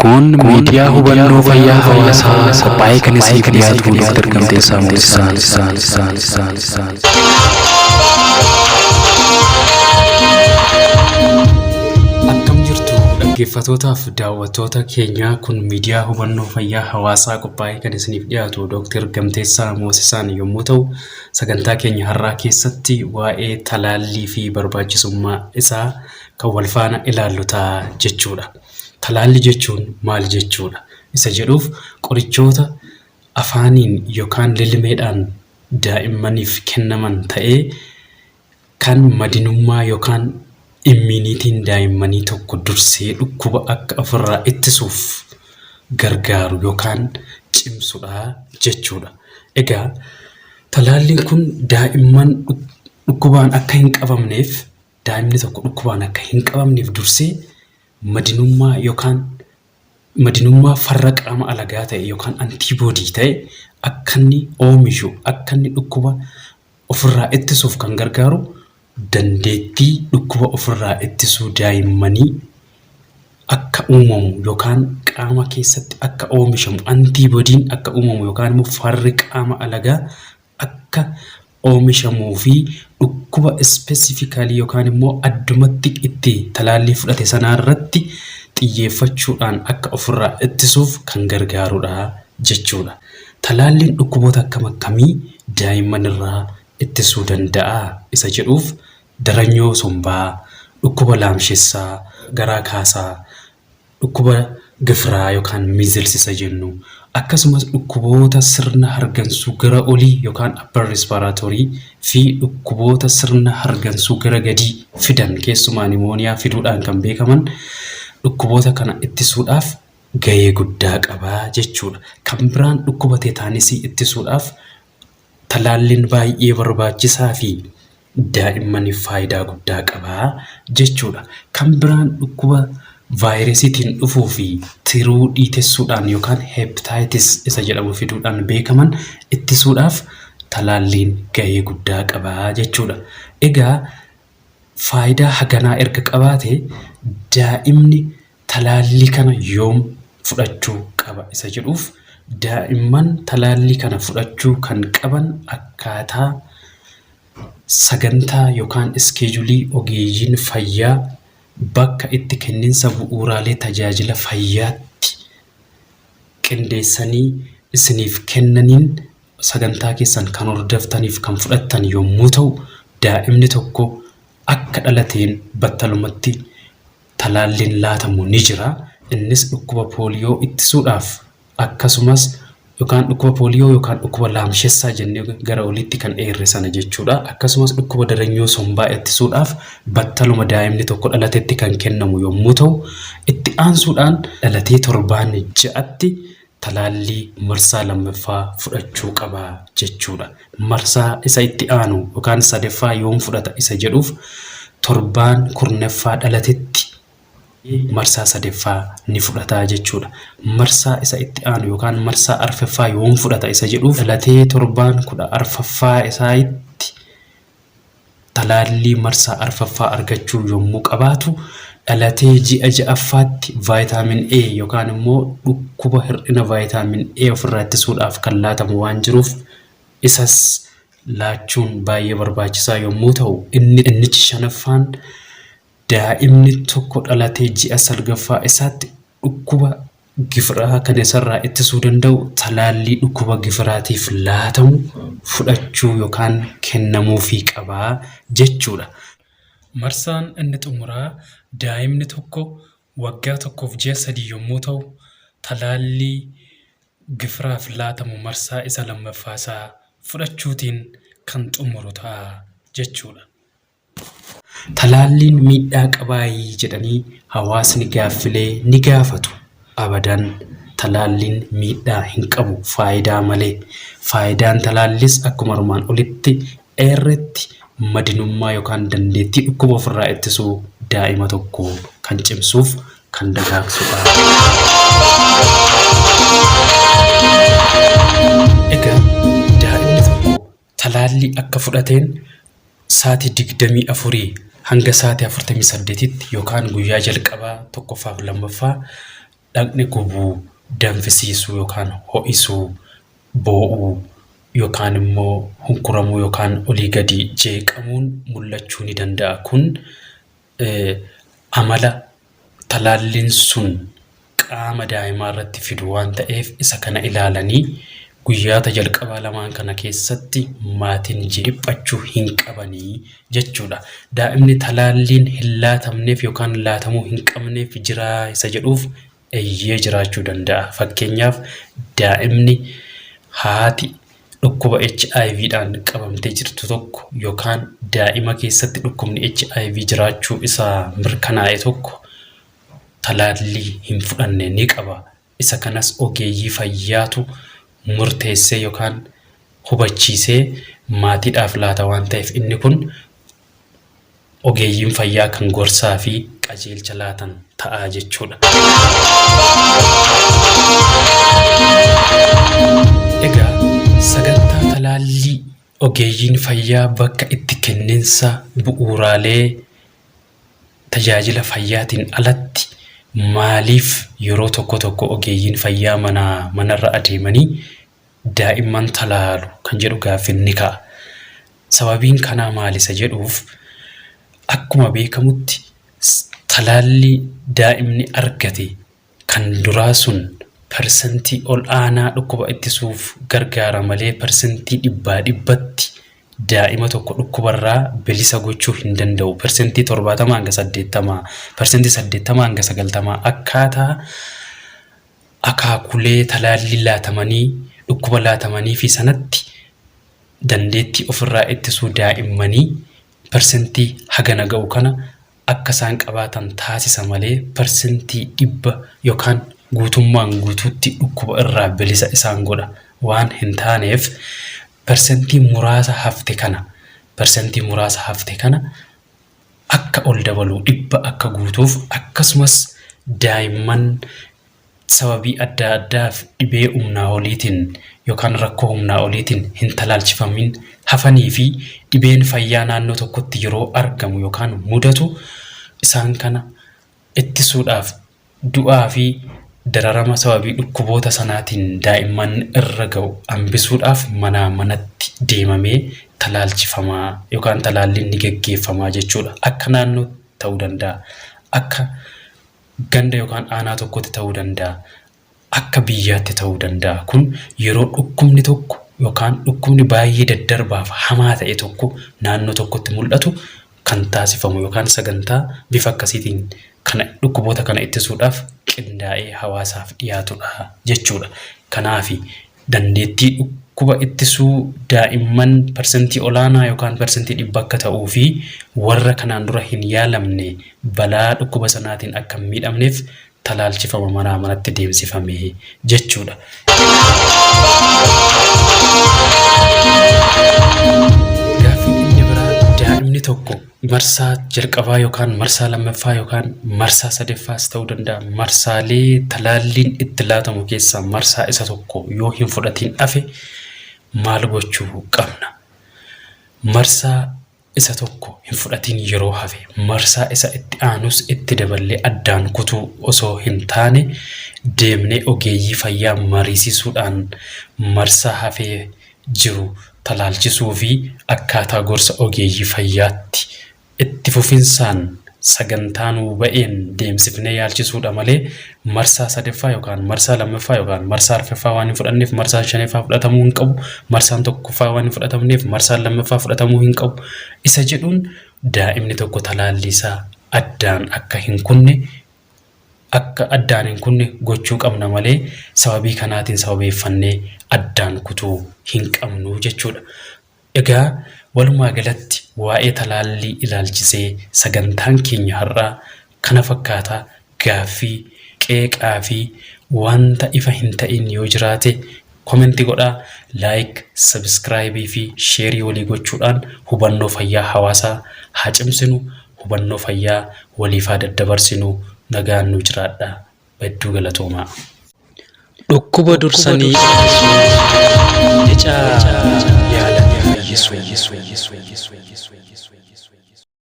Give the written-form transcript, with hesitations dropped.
Kun miidiyaa hubannoo fayyaa hawaasaa qophaa'ee kan isiniif dhiyaatu Dr. Gamteessaa Moosisaan. Akkam jirtu dhaggeeffattootaaf daawwattoota keenyaa, kun miidiyaa hubannoo fayyaa hawaasaa qophaa'ee kan isiniif dhiyaatu Dr. Gamteessaa Moosisaan yommuu ta'u, sagantaa keenya har'aa keessatti waa'ee talaallii fi barbaachisummaa isaa kan wal faana ilaallu ta'a jechuudha. Talaallii jechuun maal jechuudha? Isa jedhuuf qorichoota afaaniin yookaan lilmeedhaan daa'immaniif kennaman ta'ee kan madinummaa yookaan immiiniitiin daa'immanii tokko dursee dhukkuba akka ofirraa ittisuuf gargaaru yookaan cimsudha jechuudha. Egaa talaalliin kun daa'imman dhukkubaan akka hin qabamneef, daa'imni tokko dhukkubaan akka hin qabamneef dursee madinummaa yookaan madinummaa farra qaama alagaa ta'e yookaan antiiboodii ta'e akka inni oomishu, akka inni dhukkuba ofirraa ittisuuf kan gargaaru, dandeettii dhukkuba ofirraa ittisuu daa'immanii akka uumamu yookaan qaama keessatti akka oomishamu, antiiboodiin akka uumamu yookaan immoo farri qaama alagaa akka oomishamuu fi dhukkuba ispeesifikaalii yookaan immoo addumatti itti talaallii fudhate sanaa irratti xiyyeeffachuudhaan akka ofirraa ittisuuf kan gargaarudha jechuudha. Talaalliin dhukkuboota akkam akkamii daa'imman irraa ittisuu danda'a isa jedhuuf, daranyoo sombaa, dhukkuba laamshessaa, garaa kaasaa, dhukkuba gifiraa yookaan measles isa jennu, akkasumas dhukkuboota sirna hargansuu gara olii yookaan upper respiratory fi dhukkuboota sirna hargansuu gara gadii fidan, keessumaa nimooniyaa fiduudhaan kan beekaman, dhukkuboota kana ittisuudhaaf gahee guddaa qabaa jechuudha. Kan biraan dhukkuba teetaanisii ittisuudhaaf talaalliin baay'ee barbaachisaa fi daa'immaniif faayidaa guddaa qabaa jechuudha. Kan biraan dhukkuba vaayirasiitiin dhufuu fi tiruu dhiitessuudhaan yookaan hepatitis isa jedhamu fiduudhaan beekaman ittisuudhaaf talaalliin gahee guddaa qabaa jechuudha. Egaa faayidaa haganaa erga qabaate, daa'imni talaallii kana yoom fudhachuu qaba isa jedhuuf, daa'imman talaallii kana fudhachuu kan qaban akkaataa sagantaa yookaan iskeejulii ogeeyyiin fayyaa bakka itti kenninsa bu'uuraalee tajaajila fayyaatti qindeessanii isiniif kennaniin sagantaa keessan kan hordoftaniif kan fudhattan yommuu ta'u, daa'imni tokko akka dhalateen battalumatti talaalliin laatamu ni jira. Innis dhukkuba pooliyoo ittisuudhaaf, akkasumas yookaan dhukkuba pooliyoo yookaan dhukkuba laamshessaa jennee gara oliitti kan eerre sana jechuudha. Akkasumas dhukkuba daranyoo sombaa ittisuudhaaf battaluma daa'imni tokko dhalatetti kan kennamu yommuu ta'u, itti aansuudhaan dhalatee torbaan 6tti talaallii marsaa lammaffaa fudhachuu qaba jechuudha. Marsaa isa itti aanu yookaan sadaffaa yoom fudhata isa jedhuuf, torbaan 10ffaa dhalatetti marsaa sadaffaa ni fudhata jechuudha. Marsaa isa itti aanu yookaan marsaa arfaffaa yoom fudhata isa jedhuuf, dhalatee torbaan 14ffaa isaatti talaallii marsaa arfaffaa argachuu yommuu qabaatu, dhalatee ji'a ja'affaatti vaayitaamin A yookaan immoo dhukkuba hir'ina vaayitaamin A ofirraa ittisuudhaaf kan laatamu waan jiruuf isas laachuun baay'ee barbaachisaa yommuu ta'u, inni innichi shanaffaan daa'imni tokko dhalatee ji'a salgaffaa isaatti dhukkuba gifiraa kan isarraa ittisuu danda'u talaallii dhukkuba gifiraatiif laatamu fudhachuu yookaan kennamuufii qabaa jechuudha. Marsaan inni xumuraa daa'imni tokko waggaa tokkoof ji'a 3 yommuu ta'u talaallii gifiraaf laatamu marsaa isa lammaffaasaa fudhachuutiin kan xumuru ta'a jechuudha. Talaalliin miidhaa qabaayii jedhanii hawaasni gaaffilee ni gaafatu. Abadan, talaalliin miidhaa hin qabu, faayidaa malee. Faayidaan talaalliis akkuma armaan olitti eerretti madinummaa yookaan dandeettii dhukkuba ofirraa ittisuu daa'ima tokkoo kan cimsuuf kan dagaagsudha. Egaa daa'imni tokko talaallii akka fudhateen sa'aatii 24 hanga sa'aatii 48tti yookaan guyyaa jalqabaa, tokkoffaa fi lammaffaa dhaqni gubuu, danfisiisuu yookaan ho'isuu, boo'uu yookaan immoo hunkuramuu yookaan olii gadi jeeqamuun mul'achuu ni danda'a. Kun amala talaalliin sun qaama daa'imaa irratti fidu waan ta'eef isa kana ilaalanii guyyaata jalqabaa lamaan kana keessatti maatiin dhiphachuu hin qabanii jechuudha. Daa'imni talaalliin hin laatamneef yookaan laatamuu hin qabneef jiraa isa jedhuuf eeyyee jiraachuu danda'a. Fakkeenyaaf daa'imni haati dhukkuba HIVdhaan qabamtee jirtu tokko yookaan daa'ima keessatti dhukkubni HIV jiraachuu isaa mirkanaa'e tokko talaallii hin fudhanne ni qaba. Isa kanas ogeeyyii fayyaatu murteessee yookaan hubachiisee maatiidhaaf laata waan ta'eef inni kun ogeeyyiin fayyaa kan gorsaa fi qajeelcha laatan ta'a jechuudha. Egaa sagantaa talaallii ogeeyyiin fayyaa bakka itti kenninsa bu'uuraalee tajaajila fayyaatiin alatti maaliif yeroo tokko tokko ogeeyyiin fayyaa manaa manarra adeemanii daa'imman talaalu kan jedhu gaaffiin ni ka'a. Sababiin kanaa maali isa jedhuuf akkuma beekamutti talaallii daa'imni argate kan duraa sun persentii ol aanaa dhukkuba ittisuuf gargaara malee persentii dhibbaa dhibbatti daa'ima tokko dhukkubarraa bilisa gochuu hin danda'u. Persentii 70 hanga 80, persentii 80 hanga 90 akkaataa akaakulee talaallii laatamanii dhukkuba laatamanii fi sanatti dandeettii ofirraa ittisuu daa'immanii persentii hagana ga'u kana akka isaan qabaatan taasisa malee persentii 100 yookaan guutummaan guutuutti dhukkuba irraa bilisa isaan godha waan hin taaneef persentii muraasa hafte kana persentii muraasa hafte kana akka ol dabalu 100 akka guutuuf akkasumas daa'imman sababii adda addaaf dhibee humnaa oliitiin yookaan rakkoo humnaa oliitiin hin talaalchifamin hafanii fi dhibeen fayyaa naannoo tokkotti yeroo argamu yookaan mudatu isaan kana ittisuudhaaf du'aa fi dararama sababii dhukkuboota sanaatiin daa'imman irra ga'u hambisuudhaaf manaa manatti deemamee talaalchifamaa yookaan talaalliin ni geggeeffamaa jechuudha. Akka naannootti ta'uu danda'a. Akka ganda yookaan aanaa tokkotti ta'uu danda'a. Akka biyyaatti ta'uu danda'a. Kun yeroo dhukkubni tokko yookaan dhukkubni baay'ee daddarbaaf hamaa ta'e tokko naannoo tokkotti mul'atu kan taasifamu yookaan sagantaa bifa akkasiitiin kana dhukkuboota kana ittisuudhaaf qindaa'ee hawaasaaf dhiyaatudha jechuudha. Kanaafi dandeettii dhukkuba ittisuu daa'imman persentii olaanaa yookaan persentii 100 akka ta'uu fi warra kanaan dura hin yaalamne balaa dhukkuba sanaatiin akka hin miidhamneef talaalchifama manaa manatti deemsifame jechuudha. Gaaffiin inni biraa daa'imni tokko marsaa jalqabaa yookaan marsaa lammaffaa yookaan marsaa sadaffaas ta'uu danda'a. Marsaalee talaalliin itti laatamu keessaa marsaa isa tokko yoo hin fudhatiin hafe maal gochuu qabna? Marsaa isa tokko hin fudhatiin yeroo hafe marsaa isa itti aanus itti daballee addaan kutuu osoo hin taane deemnee ogeeyyii fayyaa mariisisuudhaan marsaa hafee jiru talaalchisuu fi akkaataa gorsa ogeeyyii fayyaatti itti fufinsaan sagantaa nuu ba'een deemsifnee yaalchisuudha malee marsaa sadaffaa yookaan marsaa lammaffaa yookaan marsaa arfaffaa waan hin fudhanneef marsaan shanaffaa fudhatamuu hin qabu, marsaan tokkoffaa waan hin fudhatamneef marsaan lammaffaa fudhatamuu hin qabu isa jedhuun daa'imni tokko talaallii isaa addaan akka hin kunne akka addaan hin kunne gochuu qabna malee sababii kanaatiin sababeeffannee addaan kutuu hin qabnu jechuudha. Egaa walumaa galatti waa'ee talaallii ilaalchisee sagantaan keenya har'aa kana fakkaata. Gaaffii, qeeqaa fi wanta ifa hin ta'in yoo jiraate komenti godhaa, like, subscribe fi sheerii walii gochuudhaan hubannoo fayyaa hawaasaa haa cimsinu, hubannoo fayyaa waliif haa daddabarsinu. Nagaan nuu jiraadhaa. Hedduu galatoomaa. Dhukkuba dursanii ittisuu, licaa yaalanii fayyisuu.